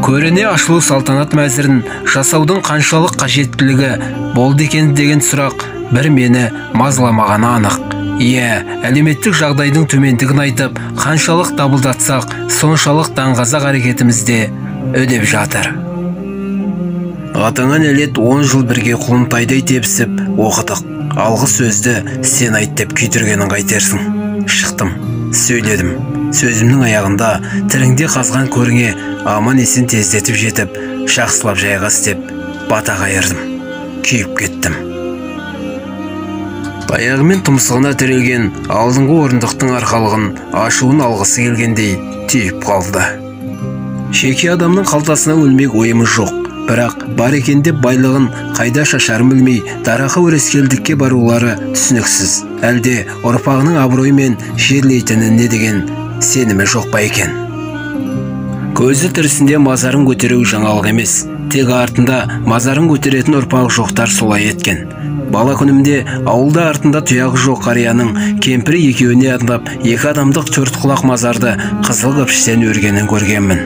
Көріне ашылу салтанат мәзірін жасаудың қаншалық қажеттілігі болды екен деген сұрақ бір мені мазаламағаны анық. Иә, әлеуметтік жағдайдың төмендігін айтып, қаншалық дабылдатсақ, соншалық даңғазақ әрекетімізде үдеп жатыр. Атаңа нәлет 10 жыл бірге құлынтайдай тепсіп оқыдық. Алғы сөзді сен айт деп күйдіргенін қайтерсің. Шықтым, сөйледім. Сөзімнің аяғында тіріңде қазған көріңе аман есен тездетіп жетіп, жақсылап жайғас деп бата қайырдым. Күйіп кеттім. Таяғымен тұмсығына тірелген алдыңғы орындықтың арқалығын ашуын алғысы келгендей түйіп қалды. Жеке адамның қалтасына өлмек ойымыз жоқ. Бірақ бар екен деп байлығын қайда шашарын білмей, дарақы өрескелдікке барулары түсініксіз. Әлде ұрпағының абыроймен жерлейтіні не деген сенімі жоқ па екен? Көзі тірісінде мазарын көтеру жаңалық емес. Тек артында мазарын көтеретін ұрпақ жоқтар солай еткен. Бала күнімде ауылда артында тұяғы жоқ қарияның кемпірі екеуіне арнап екі адамдық төрт құлақ мазарды қызыл кірпіштен өргенін көргенмін.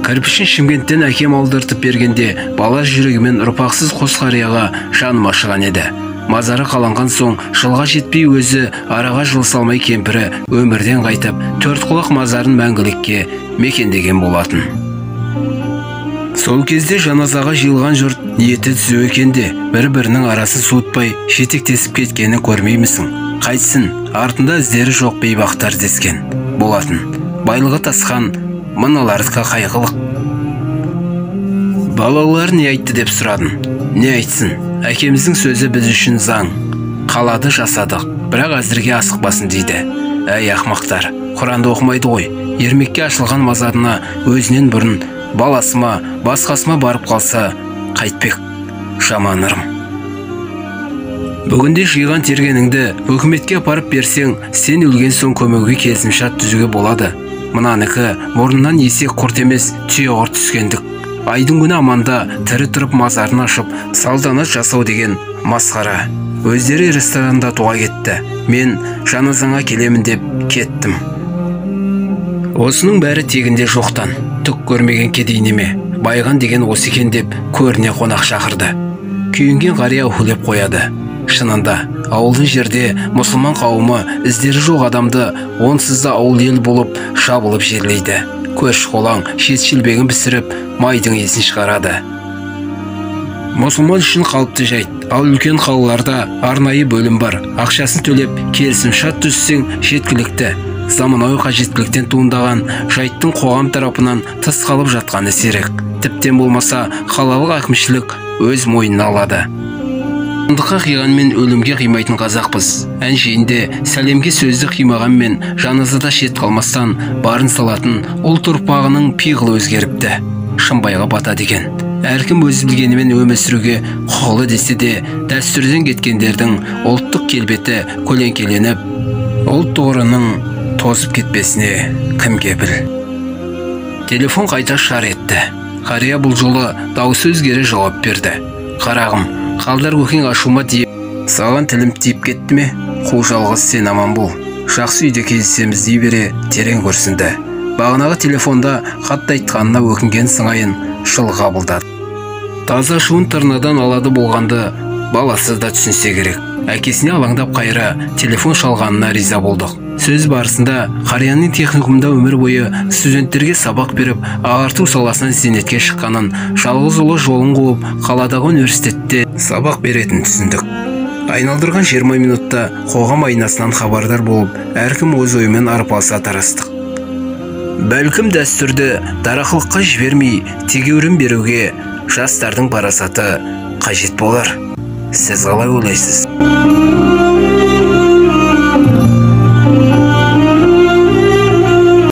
Кірпішін Шымкенттен әкем алдыртып бергенде бала жүрегімен ұрпақсыз қос қарияға жаным ашыған еді. Мазары қаланған соң жылға жетпей өзі араға жыл салмай кемпірі өмірден қайтып, төрт құлақ мазарын мәңгілікке мекендеген болатын. Сол кезде жаназаға жиылған жұрт ниеті түзу екен де, бір-бірінің арасын суытпай жетектесіп кеткенін көрмеймісің? Қайтсын, артында іздері жоқ бейбақтар дескен болатын. Байлығы тасқан мыналардікі қайғылық. Балалар не айтты деп сұрадым. Не айтсын? Әкеміздің сөзі біз үшін заң. Қалады жасадық, бірақ әзірге асықпасын дейді. Әй ақмақтар, Құранды оқымайды ғой. Ермекке ашылған мазарына өзінен бұрын баласыма, басқасыма барып қалса, қайтпек. Жаман ырым. Бүгінде жиған тергеніңді өкіметке апарып берсең, сен өлген соң көмуге келісімшарт түзуге болады. Мынанікі мұрнынан есек құрт емес, түйе құрт түскендік. Айдың күні аманда тірі тұрып мазарын ашып, салтанат жасау деген масқара. Өздері ресторанда туға кетті. Мен жаназаңа келемін деп кеттім. Осының бәрі тегінде жоқтан. Түк көрмеген кедей неме, байған деген осы екен деп көріне қонақ шақырды. Күйінген қария уһілеп қояды. Шынында, ауылдың жерде мұсылман қауымы іздері жоқ адамды онсыз да ауыл ел болып жабылып жерлейді. Көрші қолаң шет шелбегін пісіріп, майдың иісін шығарады. Мұсылман үшін қалыпты жайт, ал үлкен қалаларда арнайы бөлім бар. Ақшасын төлеп, келісімшарт түзсең жеткілікті. Заманауи қажеттіліктен туындаған жайттың қоғам тарапынан тыс қалып жатқаны сирек. Тіптен болмаса, қалалық әкімшілік өз мойнына алады. Андыққа қиғанмен өлімге қимайтын қазақпыз. Әншейінде сәлемге сөзді қимағанмен жаназада шет қалмастан барын салатын ұлт ұрпағының пиғылы өзгеріпті. Шымбайға батады екен. Әркім өз білгенімен өмір сүруге құқылы десе де, дәстүрден кеткендердің ұлттық келбеті көлеңкеленіп, ұлт тұғырының тозып кетпесіне кім кепіл? Телефон қайта шар етті. Қария бұл жолы даусы өзгере жауап берді. Қарағым, қалдар көкең ашума тиіп, саған тілім тиіп кетті ме? Қу жалғыз сен аман бол. Жақсы үйде кездесеміз дей бере терең күрсінді. Бағанағы телефонда қатты айтқанына өкінген сыңайын шыл қабылдады. Таза ашуын тырнадан алады болғанды баласы да түсінсе керек. Әкесіне алаңдап қайыра телефон шалғанына риза болдық. Сөз барысында қарияның техникумда өмір бойы студенттерге сабақ беріп, ағарту саласынан зейнетке шыққанын, жалғыз ұлы жолын қуып, қаладағы университетте сабақ беретінін түсіндік. Айналдырған 20 минутта қоғам айнасынан хабардар болып, әркім өз ойымен арпалыса тарастық. Бәлкім дәстүрді дарақылыққа жібермей, тегеурін беруге жастардың парасаты қажет болар. Сіз қалай ойлайсыз?